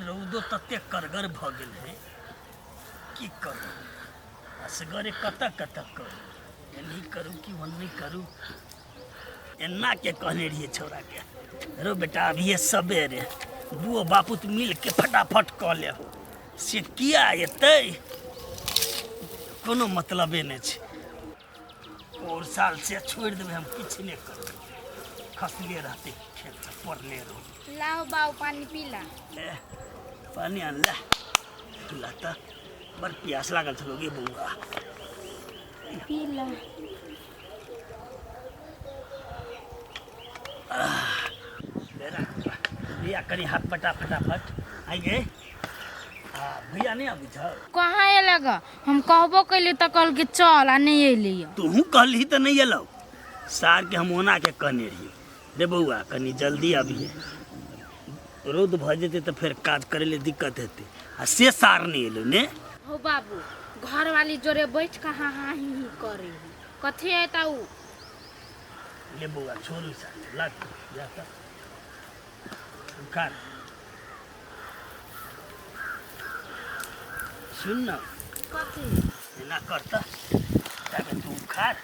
रौदो ततेक करगर भऽ गेल है की करू असगरे कतऽ कतऽ करू एनी करू कि ओन्नी करू एना के कहने रहिए छौड़ा के रो बेटा अभिये सबेरे दुओ बापूत मिल के फटाफट कऽ ले से किया एतै कोनो मतलबे नहि छै और साल से छोड़ि देबै हम किछु नहि करबै खसले रहतै खेत से पड़ले रहू लाओ बाऊ पानी पीला ए, पानी आन ले ला तऽ बड़ प्यास लागल छलो गे बौआ पीला ले राख भैया कनि हाथ पटा फटाफट आइ गे आ भैया नहि अबै छौ कहाँ एलक हम कहबो कैली तऽ कहलकै चल आ नहि एली तोहूँ कहलही तऽ नहि एलौ सारके हम ओना के कहने रहियै रे बौआ कनि जल्दी अबिहे रौद भऽ जेतै तऽ फेर काज करै लए दिक्कत हेतै आ से सार नहि एलौ ने हो बाबू घरवाली जोरे बैठ कऽ हाँ हाँ ही ही करे है कथी एता उ ले बौआ छोड़ू सार लाग जा तऽ उखाड़ सुन न कथी एना कर तऽ ताबे तू उखाड़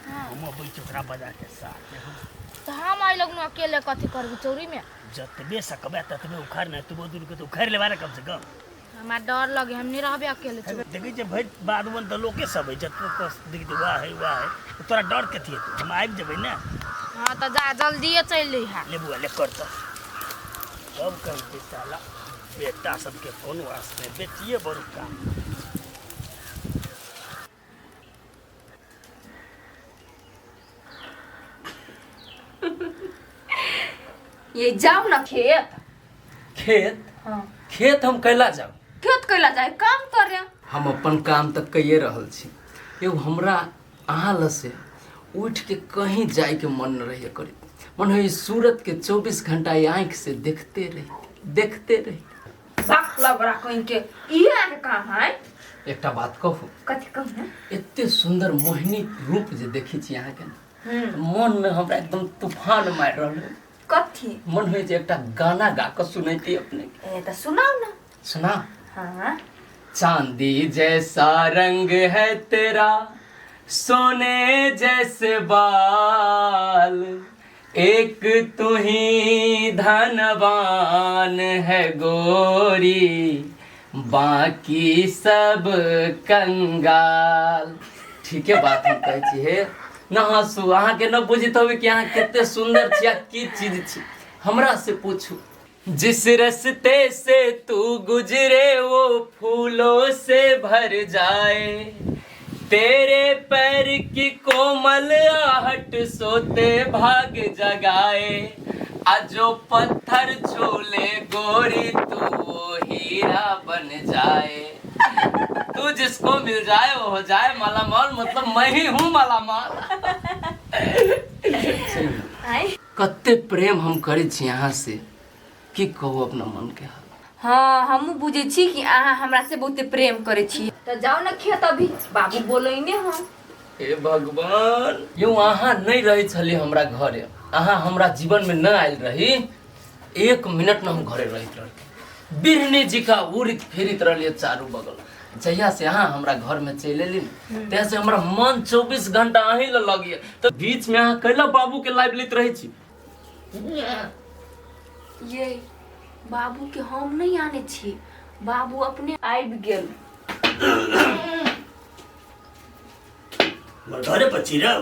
हाँ हम अबै छी ओकरा बजा के साथ तऽ हम आई लोग अकेले कथी करबी चौरी में जतबे सकबे ततबे उखाड़ ने तू दूर के तो उखाड़ लेबा ने कम से कम हमरा डर लगे हम नहीं रहबे अकेले चौरी देखै छियै भरि बाध वन तऽ लोके सब है जतबे कस देख वाह है वाह है तऽ तोरा डर कथी हेतौ हम आबि जेबै ने हाँ तऽ जा जल्दिए चलि अइहा ले बुआ ले कर तऽ सब कहै छै साला बेटा सबके कोनो आस नहि बेटिए बड़ काम ये जाओ ना खेत खेत हाँ खेत हम कैला जाउ खेत कैला जाए काम करे हम अपन काम तऽ कैये रहल छी यौ हमरा अहाँ लग से उठि के कहीं जाइके मन न रहैए करैत मन होइए सूरत के 24 घंटा ई आँखि से देखते रहिती देखते रहिती बाप लबड़ा कहीं के ई आके काम है एकटा बात कहू कथी कहू ने एते सुंदर मोहिनी रूप जे देखै छी अहाँके मन में हमरा एकदम तूफान मारि रहल है कथी मन होइ जे एकटा गाना गा कऽ सुनैती अपने के ए तऽ सुनाउ ने सुना हाँ चांदी जैसा रंग है तेरा सोने जैसे बाल एक तू ही धनवान है गोरी बाकी सब कंगाल ठीके बात हम कहै छी हे न हँसू अहाँके न बुझैत होबै कि अहाँ कते सुन्दर छी आ की चीज छी हमरा से पूछू जिस रस्ते से तू गुजरे वो फूलों से भर जाए तेरे पैर की कोमल आहट सोते भाग जगाए आ जो पत्थर छू ले गोरी तू वो हीरा बन जाए तू जिसको मिल जाए वो हो जाए मालामाल मतलब मैं ही हूँ मालामाल आँय कते प्रेम हम करै छी अहाँ से की कहू अपना मन के हाल हाँ हमहूँ बुझै छी कि अहाँ हमरा से बहुते प्रेम करै छी तऽ जाउ ने खेत अभी बाबू बोलैने हम हे भगवान यौ अहाँ नहि रहै छलियै हमरा घरे अहाँ हमरा जीवनमे नहि आयल रही एक मिनट न हम घरे रहैत रहली बिरनी जी का उड़ित फिरित रहलियै चारू बगल जहिया से अहाँ हमरा घरमे चलि एली ने तहिया से हमरा मन 24 घंटा अहीं लग लगैया तऽ बीचमे अहाँ कैला बाबूके लाइव लैत रहै छी ये बाबू के हम नहीं आने छी बाबू अपने आबि गेल हमर घरे पर छी रौ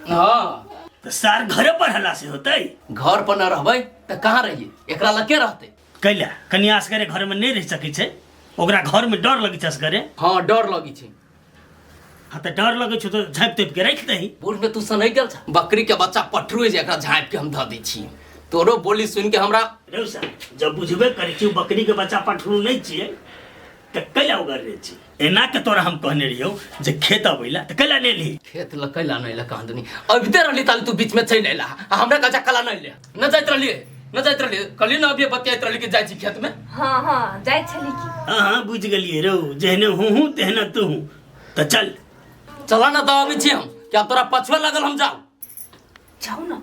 हाँ तऽ सार घरे पर हला से होतै घर पर न रहबै तऽ कहाँ रहियै एकरा लग के रहतै कैला कनिया असगरे घरमे नहि रहि सकै छै ओकरा घरमे डर लगै छै असगरे हाँ डर लगै छै हाँ तऽ डर लगै छौ तऽ झाँपि तोपि के राखि दही बूढ़ में तू सनकि गेल छ बकरी के बच्चा पठरू जे एकरा झाँपि के हम धऽ दै छी तोरो बोली सुनि के हमरा रौ सार जब बुझबे करै छी बकरी के बच्चा पठरू नहि छियै तऽ कैला उगरने छी एना के तोरा हम कहने रहियौ जे खेत अबै ला तऽ कैला नहि एलही खेत ल कैला नहि एला कहाँ दुनी अबिते रहली ताली तू बीच में चलि अयला आ हमरा कजा कला नहि ले न जाइत रहलियै न जाइत रहलियै कहलियै न अभिये बतियाइत रहली कि जाइ छी खेत में हाँ हाँ जाइ छली की हाँ हाँ बुझि गेलियै रौ जेहने हूँ हूँ तेहने तू हूँ तऽ चल चला न तऽ अबै छी हम कि आब तोरा पछुआ लागल हम जाउ जाउ न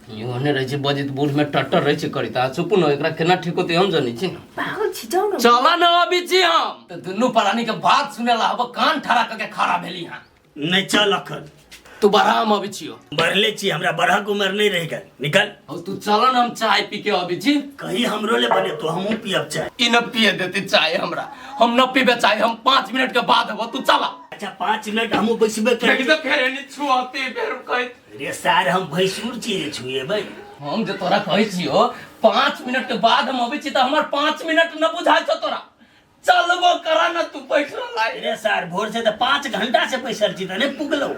ओहने रहै छै बजैत बूढ़ में टट्टर रहै छै करैत आ चुप न एकरा केना ठीक होतै हम जनै छी न। पागल छी जाउ न। चल न अबै छी हम तऽ दुनू प्राणी के बात सुने ला अब कान ठड़ा करके खड़ा भेली हां। नहीं चल अखन। तू बढ़ा हम अबै छियो। बढ़ले छी हमरा बढ़क उम्र नहीं रह गेल निकल। और तू चल न हम चाय पी के अबै छी। कहीं हमरो ले बने तो हमहूँ पियब चाय। ई न पिए देती चाय हमरा हम न पीबे चाय हम 5 मिनट के बाद अबो तू चला। अच्छा 5 मिनट हमहूँ बैसबे कर। देखी तो फेर एनी छुअती फेर कहैत। रे सार हम भैंसुर छी रे छुएबै। हम जे तोरा कहै छियो 5 मिनट के बाद हम अबै छी तऽ हमर 5 मिनट न बुझाइ छौ तोरा। चलबो करा न तू बैठ रहला। रे सार भोर से तऽ 5 घंटा से बैसल छी तऽ नहि पुगलौ।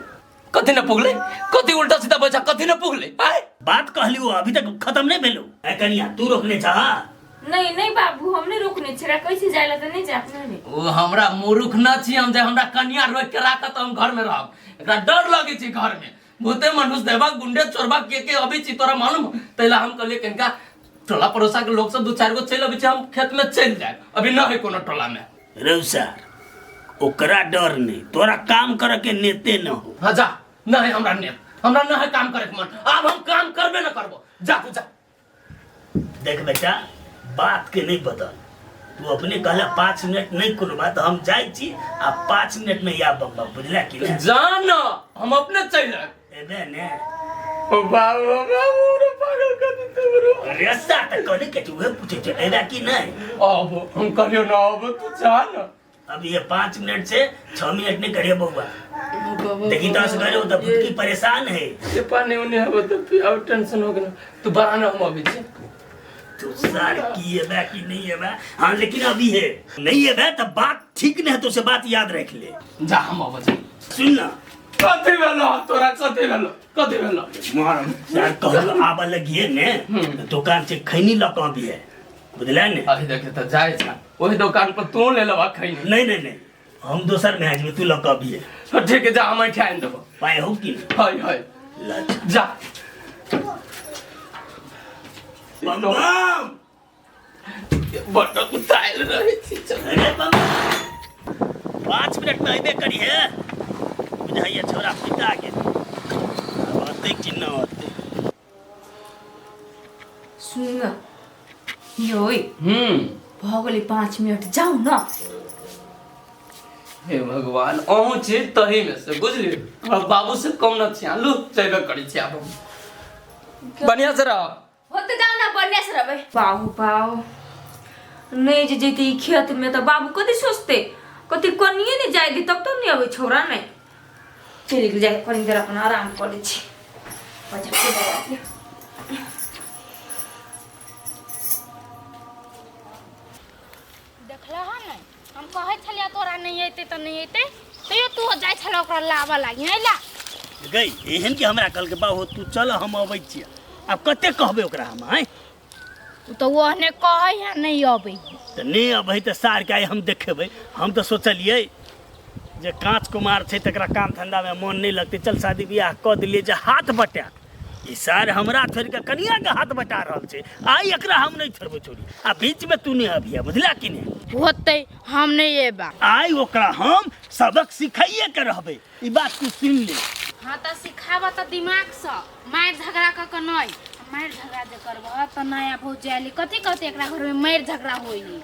कथी न पुगले? कथी उल्टा सीधा बजा कथी न पुगले? आय बात कहलियो अभी तक खत्म नहीं भेलो। ए कनिया तू रोकने छा? नहीं नहीं बाबू हम नहीं रोकने छी कैसे जाइला त नहीं जा अपने। ओ हमरा मूर्ख न छी हम जे हमरा कनिया रोक के राखत हम घर में रहब। एकरा डर लगे छी घर में भूते मनुष्य देबा गुंडे चोरबा के के अभी छी तोरा मालूम तैला हम कहलिए कनिका टोला पड़ोसा के लोग सब 2-4 गो चलि अबै छै हम खेत में चलि जाए अभी न है कोनो टोला में। रौ सर ओकरा डर नहीं तोरा काम करे के नेते न हो। हाँ जा न है हमरा नेत हमरा न है काम करे के मन आब हम काम करबे न करबो जा तू जा। देख बेटा बात के नहीं बदल तू अपने कहला 5 मिनट नहीं कोनो बात हम जाई छी आ 5 मिनट में या बम्बा बुझला कि ना? जा न हम अपने चलि जाएब। एबे ने ओ बाबू बाबू रे पागल कर देते bro. रेसा त कहले के तू पूछे छे एबे कि नहीं? अब हम कहियो ना अब तू जा न। अब ये 5 मिनट से 6 मिनट नहीं करिए बउआ। देखी तो असगरे हो तो भुटकी परेशान है। ये पानी उन्हें अब तो फिर और टेंशन हो गया तू बड़ा ना हम अभी छे। तू सार की है बा कि नहीं है बा? हाँ लेकिन अभी है नहीं है बा तब बात ठीक नहीं है तो उसे बात याद रख ले। जा हम अब जा। सुन ना। कथी भेलो तोरा कथी भेलो कथी भेलो? यार कहलो आबा लगिए ने दुकान से खैनी लऽ कऽ अभी है बुझले ने? अभी देखे तो जाए छा वही दुकान पर तू ले लेबा खैनी। नहीं नहीं नहीं हम दोसर में आजमे तू लऽ कऽ अभी है। हाँ, ठीक है जा हम ऐठा आनि देबो। पाय हो कि नहीं? हाय हाय ला जा। बम बम बड्ड कुतायल रहै छी चल। अरे बम 5 मिनट में अबे करी है बुझाइए छोरा पिता के अब होते कि न होते। सुन न योई भऽ गेलै 5 मिनट जाउ न। हे भगवान अहूँ छी तही में से बुझलियै हमरा बाबू से कम न छी लू चलबे करै छी आब हम बढ़िया से रह। होते जाउ न बढ़िया से रहबै। बाबू बाबू नहीं जे जैते ई खेत में तऽ बाबू कथी सोचते कथी कनिए नहीं जाय दी तब तब नहीं अबै छौड़ा नहीं चलि गेल जाके कनी देर अपन आराम कऽ लै छी। देखलह हन नहि हम कहै छलियै तोरा नहीं अयतै तऽ नहीं अयतै तैयो तू जाइ छलह ओकरा लाबऽ लागी है ला गई एहन कि हमरा कहलकै बाबू तू चल हम अबै छियै आब कते कहबै ओकरा हम आँय? ओ तऽ ओहने कहै है नहीं अबै तऽ नहि अबै तऽ सारके आइ हम देखेबै। हम तऽ सोचलियै जे काँच कुमार छै तकरा काम धन्धामे मन नहि लगतै चल शादी बियाह कऽ देलियै जे हाथ बटायत। ई सार हमरा छोड़ि कऽ कनियाके हाथ बटा रहल छै आइ एकरा हम नहि छोड़बै छोड़ी आ बीचमे तू नहि अबिहे बुझला कि नहि? होतै हम नहि अयबा। आइ ओकरा हम सबक सिखाइए के रहबै ई बात तू सुनि ले। हाँ तऽ सिखाबऽ तऽ दिमागसँ मारि झगड़ा कऽ कऽ नहि मारि झगड़ा जे करबह तऽ नया भौजी आयली कथी कहतै एकरा घरमे मारि झगड़ा होइ है।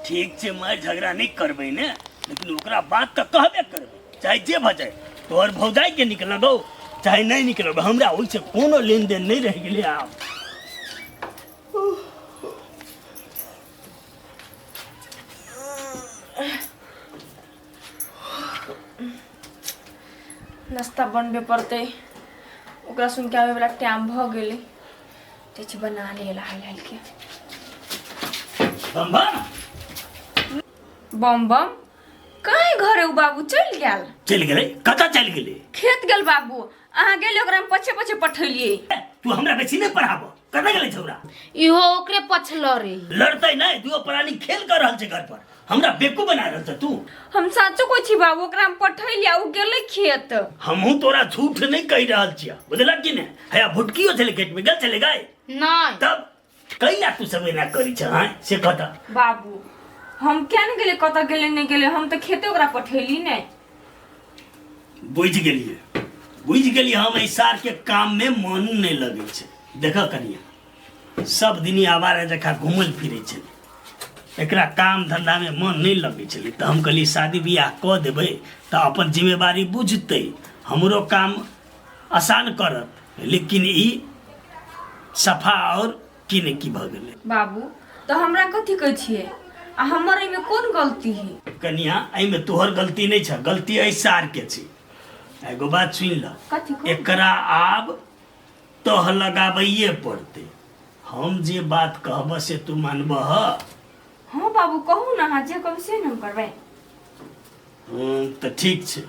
ठीक छै मारि झगड़ा नहि करबै ने लेकिन ओकरा बात तऽ कहबे करबै चाहे जे भऽ जाय तोहर भौजाइके नीक लगौ चाहे नहीं नीक लगौ हमरा ओहिसँ कोनो लेनदेन नहि रहि गेलै आब। नाश्ता बनबे पड़तै ओकरा सुन के आबै वाला टाइम भऽ गेलै जाइ छी बना लिए हाल हाल के। बम बम बम बम कहीं घरे उ बाबू चलि गेल। चलि गेलै? कतऽ चलि गेलै? खेत गेल बाबू अहाँ गेलियै ओकरा हम पछे पछे पठेलियै। तू हमरा बेसी नहि पढ़ाबऽ कतऽ गेलै छौड़ा? इहो ओकरे पछ लड़े। लड़तै नहि दुओ प्राणी खेल कर रहल छै घर पर हमरा बेवकूफ बना रहल छै तू। हम साचो कहै छी बाबू ओकरा हम पठेलियै उ गेलै खेत। हमहूँ तोरा झूठ नहि कहि रहल छियै बुझलक कि नहि? हया भुटकियो छलै खेत में गेल छलै गाय नहीं तब कैला तू सब एना करी छ हाँ से कह त। बाबू हम क्या नहीं गेलै कतऽ गेलै नहीं गेलै हम तऽ खेते ओकरा पठेली नहि। बुझि गेलियै बुझि गेलियै हम एहि सारके काममे मन नहि लगै छै। देखऽ कनिया, सब दिन ई आवारा जकाँ घुमल फिरै छलै, एकरा काम धन्धामे मन नहि लगै छलै, तऽ हम कहलियै शादी बियाह कऽ देबै तऽ अपन जिम्मेवारी बुझतै, हमरो काम आसान करत, लेकिन ई सफा आओर की ने की भऽ गेलै। बाबू, तऽ हमरा कथी कहै छियै? आ हमर एहिमे कोन गलती है? कनिया, एहिमे तोहर गलती नहि छ, गलती एहि सारके छै। एगो बात सुनि ल। कथी कहू? एकरा आब तह लगाबैए पड़तै। हम जे बात कहबह से तू मानबह? हाँ बाबू, कहू ना, अहाँ जे कहू से ने हम करबै। तऽ ठीक छै,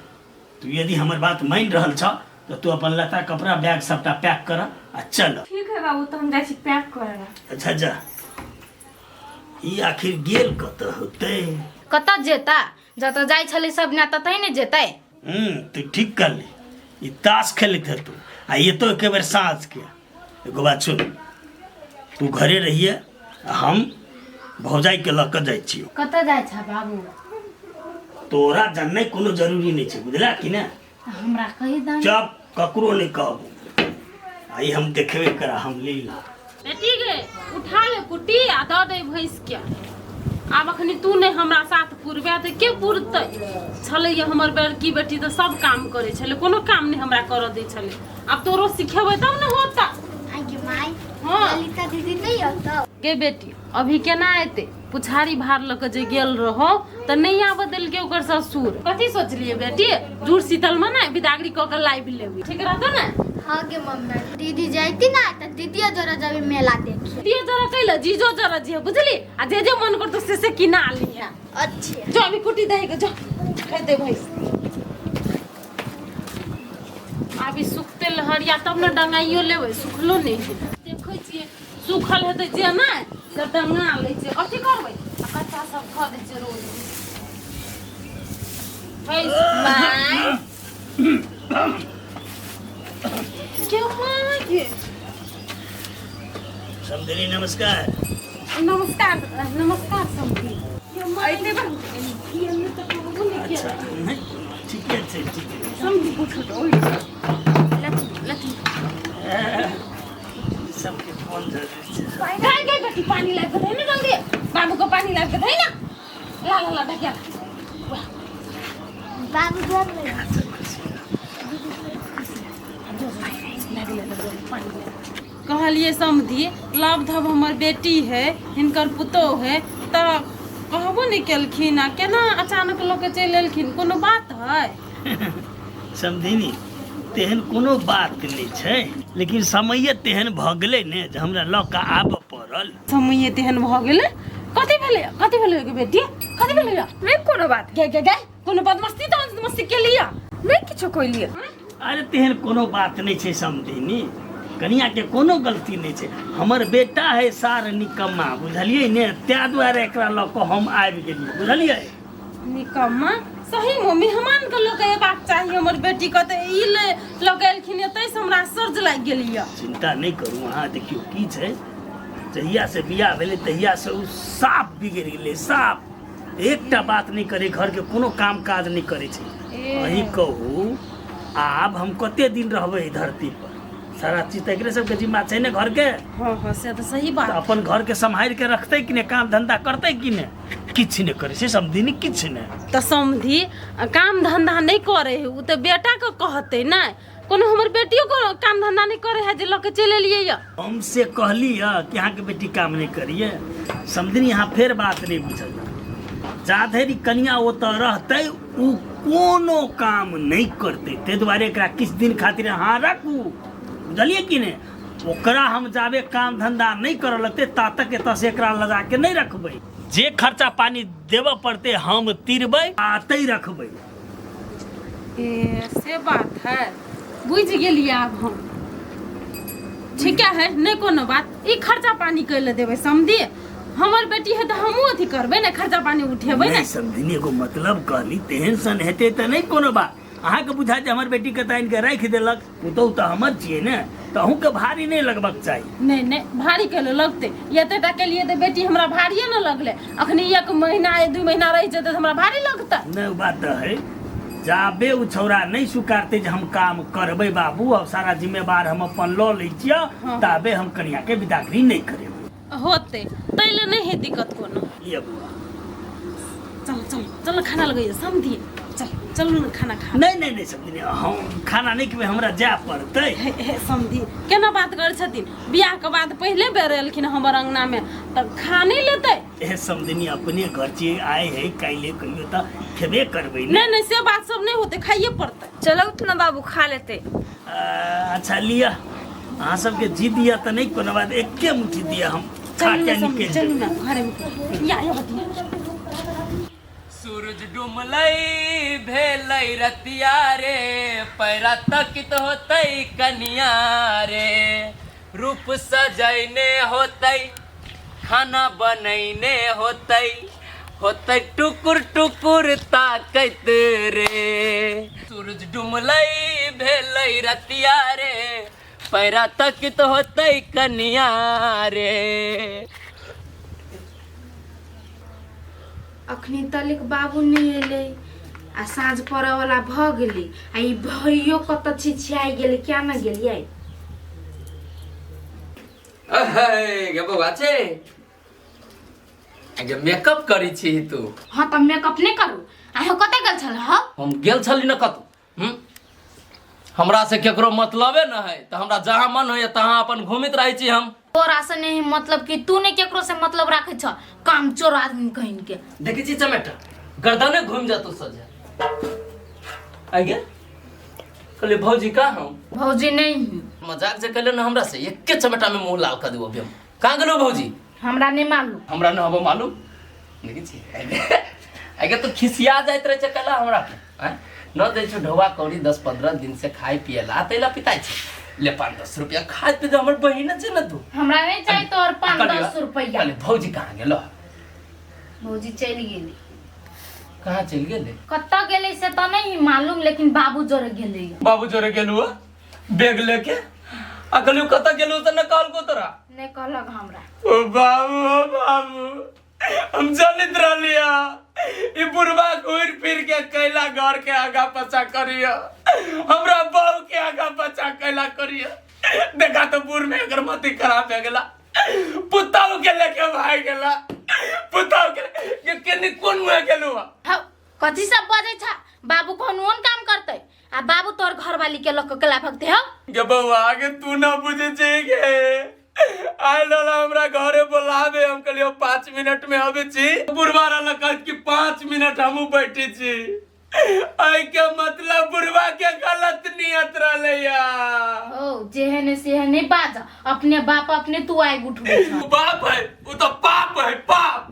तू यदि हमर बात मानि रहल छ तऽ तू अपन लत्ता कपड़ा बैग सबटा पैक कर आ चल। ठीक है बाबू, तऽ हम जाइ छी पैक करे ला। अच्छा जा। ई आखिर गेल कतऽ होतै? कतऽ जेता, जतऽ जाइ छलै सब दिना ततहि ने जेतै। तू ठीक कहली, ई ताश खेलैत हेतौ आ एतो एके बेर साँझ के। एगो बात सुन, तू घरे रहिए, आ हम भौजाई के लऽ कऽ जाइ छियौ। कतऽ जाइ छ बाबू? तोरा जाननाइ कोनो जरूरी नहि छै, बुझला कि ने? तऽ हमरा कहि दऽ। चुप, ककरो नहि कहबो। आइ हम देखेबे करा हम लीला। बेटी गे, उठा ले कुट्टी आ दऽ दे भैंस के। आब अखनी तू नहि हमरा साथ पुरबे तऽ के पुरतै? छलैया हमर बड़की बेटी तऽ सब काम करै छलै, कोनो काम नहि हमरा करऽ दै छलै। आब तोरो सिखेबै तब ने होता। आगे माय। हाँ। ललिता दीदी नहीं होता? गे बेटी, अभी केना एतै? पुछारी भार लऽ कऽ जे गेल रहो तऽ नहि आबऽ देलकै ओकर ससुर। कथी सोचलियै बेटी? जुड़ शीतल मे ने बिदागरी कऽ कऽ लाबि लेबै, ठीक रहतौ ने? हाँ गे मम्मी, दीदी जाती ना तो दीदी जरा जब मेला देखी। दीदी जरा कैला, जीजो जरा जे बुझली, आ जे जे मन करतो से से किना लिहे। अच्छे। जो अभी कुटी दही के जो खेते भैंस। अभी सुखते लहरिया तब ने डंगाइयो लेबै, सुखलो नहि है। देखै छियै सुखल हेतै जे ने से डंगा लै छियै, कथी करबै, आ कच्चा सब खा दै छियै रोज। भैंस माय। के माय के? समधिनी नमस्कार। नमस्कार नमस्कार समधी। अइते बा। अच्छा नहीं, ठीके छै, ठीके। समधी पूछो तो ओहि लथी लथी। सबके फोन जरूरी छै। गाय गाय बेटी, पानी लाबि कऽ दे ने जल्दी बाबू को, पानी लाबि कऽ दे ना। ला ला ला ढकिया। बाबू घर में। कहलिए समधी, लव धब हमर बेटी है, हिनकर पुतोह है, तऽ कहबो नहि केलखिन आ केना अचानक लऽ के चलि एलखिन? कोनो बात है? समधिनी, तेहन कोनो बात नहि छै, लेकिन समय तेहन भऽ गेलै ने जे हमरा लऽ कऽ आबऽ पड़ल। समय तेहन भऽ गेलै? कथी भेलै? कथी भेलै गे बेटी, कथी भेलै? नहीं कोनो बात। गे गे गे, कोनो बदमस्ती तऽ मस्ती केलिया? नहीं किछो कहलियै। अरे तेहन कोनो बात नहि छै समधिनी, कनिया के कोनो गलती नहि छै। हमर बेटा है सार निकम्मा, बुझलियै ने? ताहि दुआरे एकरा लऽ कऽ हम आबि गेलियै, बुझलियै? निकम्मा सही में मेहमान के लऽ के अयबाक चाही हमर बेटी के, तऽ ई ले लऽ के एलखिन ये, ताहिसँ हमरा आश्चर्य लागि गेल ये। चिंता नहि करू अहाँ। देखियौ की छै, जहिया से बियाह भेलै तहिया से ओ साफ बिगड़ि गेलै, साफ एकटा बात नहि करै, घरके कोनो काम काज नहि करै छै। अहीं कहू, आब हम कते दिन रहबै एहि धरती पर? सारा चीज तऽ एकरे सबके जिम्मा छै ने घरके। हाँ हाँ, से तऽ सही बात। तऽ अपन घरके सम्हारि के रखतै कि नहि? काम धंधा करतै कि नहि? किछु नहि करै छै समधिनी, किछु नहि। तऽ समधी, काम धंधा नहि करै है उ तऽ बेटा के कहतै ने? कोनो हमर बेटियो को काम धंधा नहि करै है जे लऽ के चलि एलियै ये? हम से कहली है कि अहाँके बेटी काम नहि करिए समधिनी, अहाँ फेर बात नहि बुझल। जा धरि कनिया ओतऽ रहतै उ कोनो काम नहि करतै, ताहि दुआरे एकरा किछु दिन खातिर अहाँ राखू, बुझलियै कि नहि? ओकरा हम जाबे काम धंधा नहि करऽ लगतै ता तक एतऽ से एकरा लऽ जाके नहि रखबै। जे खर्चा पानी देबऽ पड़तै हम तिरबै आ तै रखबै। ए से बात है, बुझि गेलियै आब हम। ठीक है, नहि कोनो बात। ई खर्चा पानी कैले देबै समझी? हमर बेटी है तऽ हमहूँ अथी करबै ने, खर्चा पानी उठेबै ने। नहि समधिनी, एगो मतलब कहली, तेहन सन हेतै तऽ नहि कोनो बात। अहाँके बुझा जे हमर बेटीके तऽ आनिके राखि देलक, पुतहु तऽ हमर छियै ने, तऽ अहूँके भारी नहि लगबाक चाही। नहि नहि, भारी कैले लगतै? एते टा केलियै तऽ बेटी हमरा भारिये ने लगलै। अखनी एक महीना 2 महीना रहि जेतै तऽ हमरा भारी लगतै? नहि, ओ बात तऽ है। जाबे उ छौड़ा नहीं स्वीकारते जे हम काम करबै बाबू, अब सारा जिम्मेवार हम अपन लऽ लै छियै, ताबे हम कनिया के विदागरी नहीं करेबै। होते ताहि लए नहि है दिक्कत कोनो। लिअ बौआ। चल चल चल, खाना लगैया समझी, चल चलू ने खाना खा। नहीं नहीं नहीं समझी, हम खाना नहीं खेबै, हमरा जाय पड़तै। हे हे समधी, केना बात करै छथिन? बियाह के बाद पहिले बेर एलखिन हमर अंगना में, तऽ खा नहि लेतै? ए समधिनी, अपने घर छियै, आए है काल्हि कहियो तऽ खेबे करबै ने। नहि नहि, से बात सब नहि होतै, खाइए पड़तै। चलो ना बाबू, खा लेते। अच्छा लिअ, अहाँ सबके जिद यऽ तऽ नहि कोनो बात, एके मुट्ठी दिअ, हम खा चलू के ने समधी, निकलि चलू जेबै। ने घरे में या या बतिया। सूरज डुमलै भेलै रतिया रे, पैरा तकित होतै कनिया रे, रूप सजैने होतै, खाना बनैने होतै, होतै टुकुर टुकुर ताकैत रे। सूरज डुमलै भेलै रतिया रे, पैरा तकित होतै कनिया रे। अखनी तलिक बाबू नहि एलै आ साँझ पड़ऽ वाला भऽ गेलै, आ ई भैयो कतऽ छिछियाइ गेलै, क्या ने गेलियै। अहे गे बौआ छै गे, मेकअप करै छी तू? हँ तऽ मेकअप नहि करू? अहाँ कतऽ गेल छल हौ? हम गेल छली न कतौ। हमरा से केकरो मतलबे न है, तऽ हमरा जहाँ मन होइए तहाँ अपन घूमित रहै छी हम। तोरा से नहीं मतलब कि तू नहीं केकरो से मतलब राखे छ, काम चोर आदमी कहिन के। देखै छी चमेटा गर्दने घूम जातो सजा आइ गे। कहलियै भौजी कहाँ हम? भौजी नहीं ही। मजाक जे कैले न हमरा से, एके चमेटा में मुंह लाल कर देबो अभी हम। कहाँ गेलो भौजी? हमरा नहीं मालूम। हमरा न हबो मालूम। देखै छी आइ गे, तो खिसिया जाइत रहै छै कैला हमरा के, आँय? न दै छौ ढौआ कौड़ी 10-15 दिन से खाय पिए ला, तै ला पिताइ छै। ले 5-10 रुपया खाय पी, हमर बहिन छै न तू। हमरा नहीं चाहिए तोहर पाँच कहलियै- दस रुपया। कहलियै, भौजी कहाँ गेलो? भौजी चलि गेली। कहाँ चलि गेलै? कतऽ गेलै से तऽ नहीं मालूम, लेकिन बाबू जोरे गेलै। बाबू जोरे गेलू हँ? बैग लेके आ कहलियौ कतऽ गेलू तऽ न कहलको तोरा? नहीं कहलक हमरा। ओ बाबू, ओ बाबू, हम जनैत रहलियै ई बुढ़वा घूरि फिर के कैला घर के आगा पछा करिय, हमरा बहू के आगा पछा कैला करिय। देखा तो बूढ़ में एकर मति खराब भए गेला, पुतहु के लेके भागि गेला, पुतहु के के केने कोन मुँहे गेलू हँ? हौ, कथी सब बजै छ? बाबू कोन ओन काम करतै आ बाबू तोहर घरवाली के लऽ कऽ केला भगतै हौ? गे बौआ गे, तू न बुझे छै गे। आयल रहल हमरा घरे बोलाबे, हम कहलियै 5 मिनट में अबै छी। बुढ़वा रहल कहत कि 5 मिनट हमहूँ बैठे छी। एहि के मतलब बुढ़वा के गलत नियत रहले या। ओ जेहने सेहने बाज, अपने बाप अपने तू आगि उठबै छ। उ बाप है, उ तो पाप है पाप।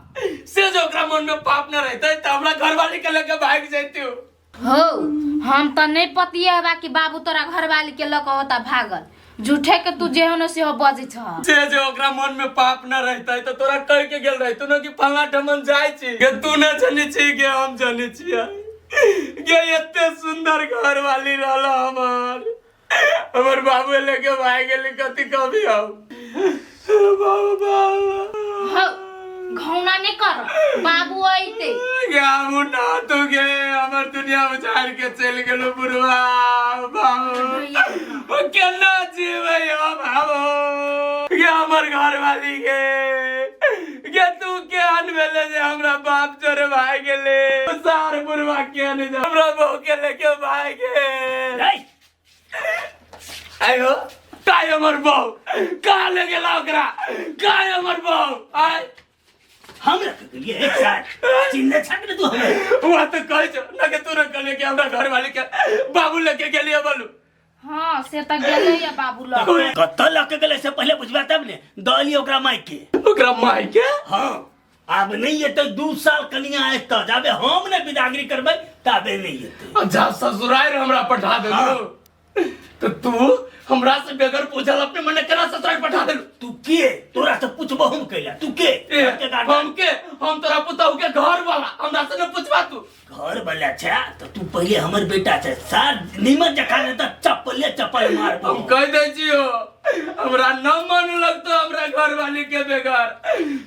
से जो ओकरा मन में पाप न रहते त हमरा घरवाली के लेके भागि जैतु। हौ, हम तऽ नहीं पतिएबा कि बाबू तोरा घरवाली के लऽ कऽ होता भागल। झूठे के तू जेहन सेहो बजै छ। से जो ओकरा मन में पाप न रहते त तोरा कह के गेल रहतु न कि फलां ठमन जाय छी। गे तू न जनी छी गे, हम जनी छियै गे। एते सुंदर घरवाली रहल हमर, हमर बाबू लेके भागि गेली। कथी कहबी हम बाबू बाबू? हौ, घौना नहीं कर, बाबू अइते। गे हमू ना तू गे, हमर दुनिया उजाड़ के चलि गेलो बुढ़वा बाबू। ओ केना जीबै हम? हम गे हमर घरवाली गे, गे तू केहन भेले जे हमरा बाप जोरे भागि गेले? सार बुढ़वा केहन जे हमरा बहू के लेके भागि गेल? आयो काय हमर बहू कहाँ ले गेला ओकरा? काय हमर बहू आय? हम रख गेलियै एक साल चिन्ह छक ने तू हमरा। वहाँ तो कहै छौ ना के तू न कहले कि हमरा घरवाली के बाबू लेके गेलियै बोलू। हाँ, से तऽ गेलै या बाबू लऽ। कतऽ लऽ के गेलै से पहिले बुझबा तब ने दलियै ओकरा माय के। ओकरा माय के? हाँ, आब नहीं एतै 2 साल कनिया एतऽ, जाबे हम ने बिदागरी करबै ताबे नहीं एतै। अच्छा, ससुराल हमरा पठा देलू तो तू हमरा से बगैर पूछल अपने मने केना ससुराल पठा देलू? तू के? तोरा से पूछबो हम कैला? तू के? ए, घर के गार्जियन? हम के? हम तोरा पुतहु के घर वाला, हमरा से न पूछबा तू? घर वाला छै तो तू पहिले हमर बेटा छै सार, नीमन जखा ने तऽ चप्पले चप्पल मारबो। हम कह दै छियो, हमरा न मन लगतो हमरा घर वाली के बगैर।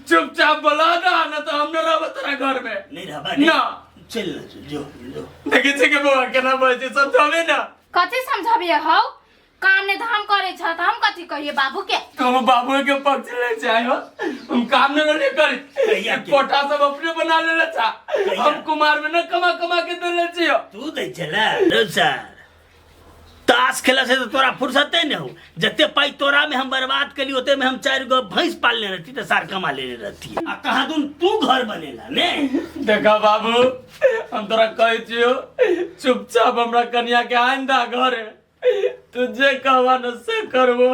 चुपचाप बोला दा न तो हम न रहबो तोरा घर में। नहीं रहबा? ना। चल ना जो जो देखै छै के बौआ केना बजै छै समझाबे ना। कथी समझबिए हौ? काम ने धाम करे छ त हम कथी कहिए बाबू के? तो हम बाबू के पक्ष ले चाहे हो, हम काम न नहीं करी। कहिया के? कोठा सब अपने बना लेले छा। कहिया? हम कुमार में न कमा कमा के देले छियो। तू दै छला रो सर, ताश खेला से तो तोरा फुर्सते न हो। जते पाई तोरा में हम बर्बाद कली ओते में हम 4 गो भैंस पालने रहती तो सार कमा लेने रहती। आ कहाँ दून तू घर बनेला ने? देखा बाबू, हम तोरा कहै छियो चुपचाप हमरा कनिया के आइंदा घरे, तू जे कहबा न से करबो।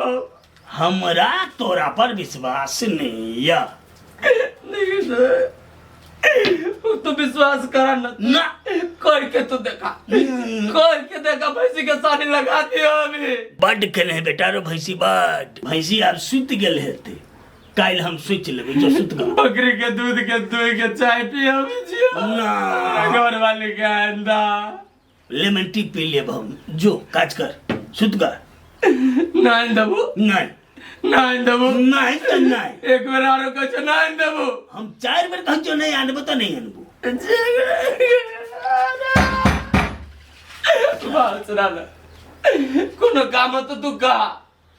हमरा तोरा पर विश्वास नहीं या। नहीं सर, तू विश्वास करा न ना। कह के तू देखा, कह के देखा, भैंसी के सानी लगा दियो अभी। बड के नहीं बेटा रो भैंसी, बड भैंसी आब सुत गेल हेते, काल्हि हम सोच लेबै जो सुत गेल। बकरी के दूध के दुह के चाय पियो अभी जियो ना। घर वाले के आंदा लेमन टी पी लेब हम। जो काज कर सुत गा। नहीं देबो। नहीं। नहीं देबो। नहीं तो नहीं। एक बेर आरो कहै छौ नहीं देबो। हम 4 बेर कहै छौ नहीं आनबो तो नहीं आनबो। बात सुना ना, कोनो काम हो तो तू कह।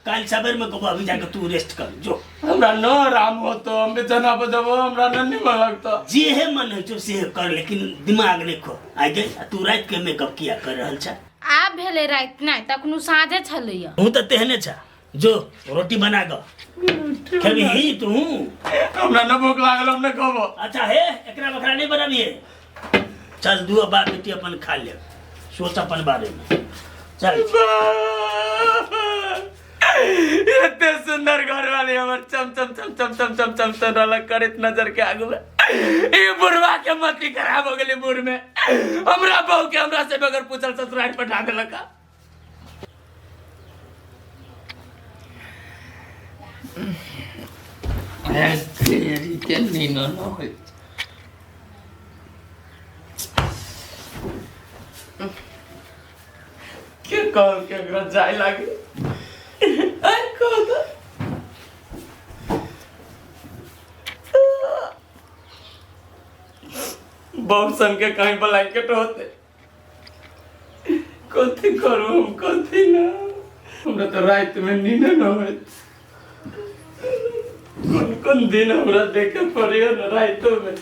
काल्हि सबेर में कहबो, अभी जाके तू रेस्ट कर जो। हमरा न आराम होतो, हम बिछाना पर जबो, हमरा न निमन लगतो। जे हे मन होइ छौ से कर, लेकिन दिमाग नहीं खो। आइ गई तू रात के मेकअप किया कर रहल छ? आब भेलै राति नहि, तखनु साँझे छलैया। तू तऽ तेहने छ, जो रोटी बना ग खेबही तू। हमरा न भूख लागल, हम न कहबो। अच्छा हे, एकरा बकरा नहीं बनाबिए। चल दू बाप बेटी अपन खा ले, सोच अपन बारे में। चल। एते सुंदर घर वाली हमर चम चम चम चम चम चम चम चम रहल करैत नजर के आगू में। ई बुढ़वा के मति खराब हो गेलै बूढ़ में। हमरा बहू के हमरा से बगैर पूछल ससुराल पठा देलक। के नींद न होय। के कहल के एकरा जाय लागे? आइ कह त। बहु सन के कहीं ब्लैंकेट होते, कथी करू हम कथी ना। हमरा तो रात में नींद न होइत। कोन कोन दिन हमरा देखे पड़ियो न रातो में।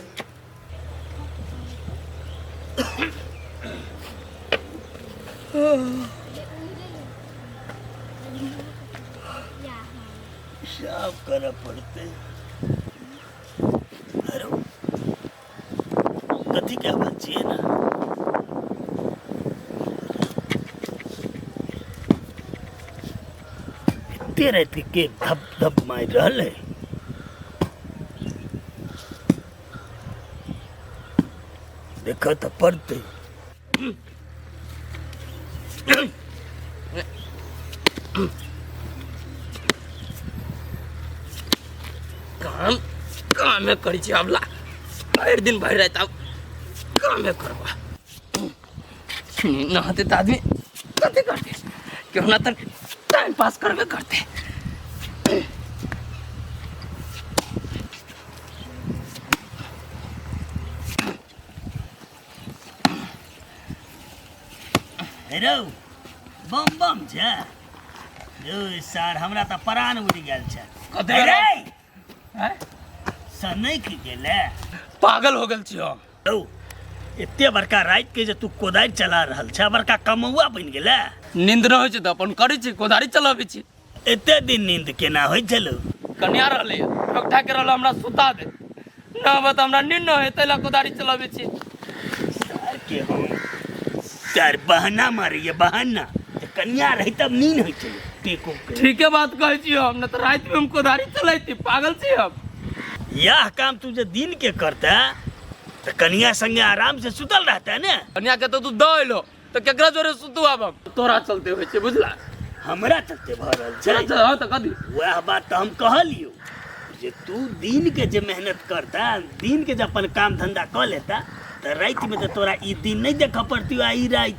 साफ करे पड़ते। अरे कथी के आवाज छियै ना? एते राति के धप धप मारि रहल है। देख तऽ पड़तै। काम कामे करै छी आब ला, भरि दिन भरि राति आब कामे करबा। नहते तऽ आदमी कथी करतै, केहुना तऽ टाइम पास करबे करतै। रौ बम बम छै रौ सर, हमरा तऽ प्राण उड़ि गेल छै। कथी रे? आँय? सनकि गेलै। पागल हो गेल छी हम। रौ एते बड़का राति के जे तू कोदारि चला रहल छ, बड़का कमौआ बनि गेलै। नींद न होइ छै तऽ अपन करै छी, कोदारि चलाबै छी। एते दिन नींद केना होइ छलौ? कनिया रहलै, ठोक के रहल हमरा सुता दे न बत हमरा नींद न होइ, ताहि लए कोदारि चलाबै छी। सर के हम सर बहाना मारैया बहाना, जे कनिया रही तब नींद होइ छलै। टेको के ठीके बात कहै छी हम, न तऽ राति में हम कोदारि चलैती, पागल छी हम। यह काम तू जे दिन के करता तऽ कनिया संगे आराम से सुतल रहता ने। कनिया के तऽ तू दऽ एलो तऽ केकरा जोरे सुतू आब हम? तोरा चलते होइ छै बुझला। हमरा चलते भऽ रहल छै। तोरा चलते, हँ तऽ कथी? वएह बात तऽ हम कहलियौ जे तू दिन के जे मेहनत करता, दिन के जे अपन काम धंधा कऽ लेता तऽ राति में तऽ तोरा ई दिन नहीं देखऽ पड़ती आ ई राति।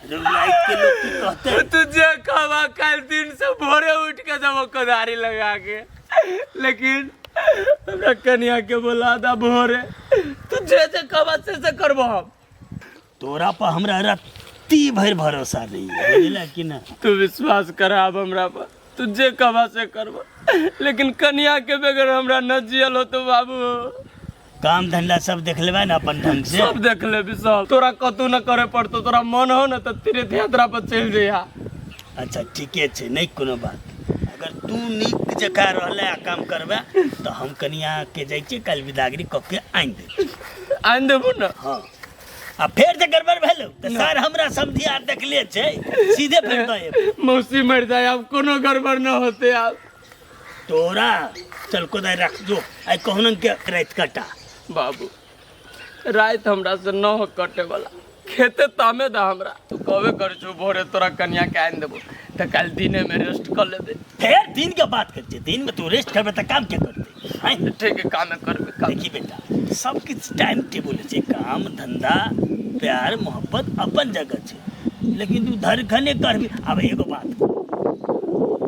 राति के लोग की कहते? तू जे कहबा काल्हि दिन से भोरे उठ के जब कोदारी लगा के, लेकिन हमरा कनिया के बोला दा भोरे। तू जे जे कहबा से से करबो हम। तोरा पर हमरा रत्ती भरि भरोसा नहीं है, बुझला कि ना? तू विश्वास कर आब हमरा पर, तू जे कहबा से करबो, लेकिन कनिया के बगैर हमरा न जियल होतो बाबू। काम धंधा सब देख लेबै ना अपन ढंग से? सब देख लेबी सब, तोरा कतौ न करे पड़तो। तोरा मन हो न तऽ तीर्थ यात्रा पर चलि जइहा। अच्छा ठीके छै, नहीं कोनो बात। अगर तू नीक जकाँ रहले आ काम करबे तऽ हम कनिया के जाइ छियै काल्हि विदागरी कऽ के आनि देब। आनि देबो न? हाँ, आ फेर जे गड़बड़ भेलौ तऽ सर हमरा समझी आर देखले छै, सीधे फेर दऽ एबै। मौसी मरि जाय, आब कोनो गड़बड़ न होते आब। तोरा चल कोदारि रख जो, आइ कहुना के राति कटा। बाबू राति हमरा से न हो कटे वाला, खेते तामे दा हमरा। तू कहबे कर छु भोरे तोरा कनिया के आनि देबो, तऽ काल्हि दिने में रेस्ट कर लेबे। फेर दिन के बात कर छै, दिन में तू रेस्ट करबे तऽ काम के करते? आँय? ठीक है, कामे करबे काम। देखी बेटा, सब किछु टाइम टेबुल छै, काम धंधा प्यार मोहब्बत अपन जगह छै, लेकिन तू धरखने करबी। आब एगो बात,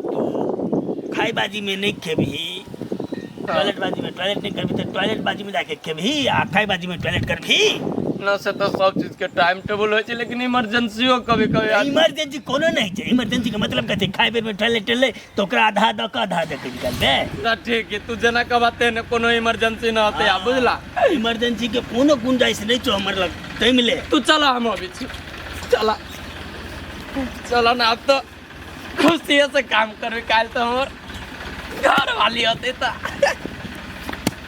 तू खाइ बाजी में नहीं खेबही, टॉयलेट बाजी में टॉयलेट नहीं करबी, तऽ टॉयलेट बाजी में जाके खेबही आ खाइ बाजी में टॉयलेट करबही? न से तऽ सब चीज के टाइम टेबुल होइ छै, लेकिन इमरजेंसियो कभी कभी आ। इमरजेंसी कोनो नहीं छै। इमरजेंसी के मतलब कथी? खाइ बेर में टॉयलेट एलै तऽ ओकरा आधा दऽ कऽ आधा दऽ कऽ निकालि दे। ना ठीक है, तू जेना कहबा तेने, कोनो इमरजेंसी न होते आ, बुझला? इमरजेंसी के कोनो गुंजाइश नहीं छौ हमर लग, तै मिले। तू चला, हम अबै छी, चला चला ना। आब तऽ खुशिये से काम करबे, काल्हि तऽ हमर घर वाली होते तऽ।